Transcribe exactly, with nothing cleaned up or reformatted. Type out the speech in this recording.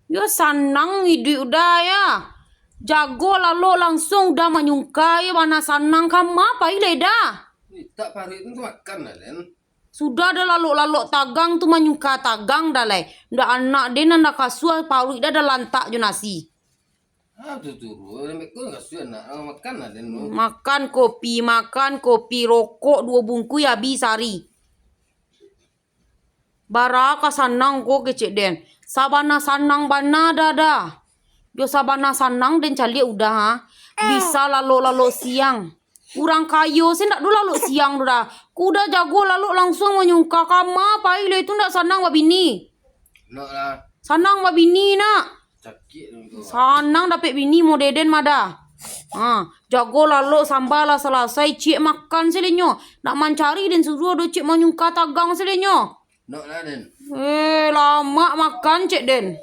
Yo sanang iduik Uda yo. Jago lalok langsuang Uda manyungka yo, bana sanang, kama pai lai Da. Mintak paruik tu makan lah, Den. Sudah Da lalok-lalok tagang tu manyungka tagang Da lai. Ndak anak den nan Da kasuah, paruik Da Da lantak jo nasi. Ah, tu turu, lembek ko kasuah nak makan lah, Den, tu. Makan kopi, makan kopi, rokok duo bungkuih abih sari. Bara ka sanang ko kecek den. Sabana sanang bana Da Da. Jo sabana sanang den caliak Uda, ha. Bisa lalok-lalok siang. Urang kayo se ndak do lalok siang tu Da. Ko Uda jago lalok langsuang manyungka, kama pai lai tu ndak sanang babini. Nak lah. Sanang babini nak. Sakik tu. Sanang dapek bini model den mah Da. Ha, jago lalok samba lah salasai, ciek makan se lai nyo. Nak mancari den suruah do ciek manyungka tagang se lai nyo. Nak lah, Den. Eh, lamak makan ciek den.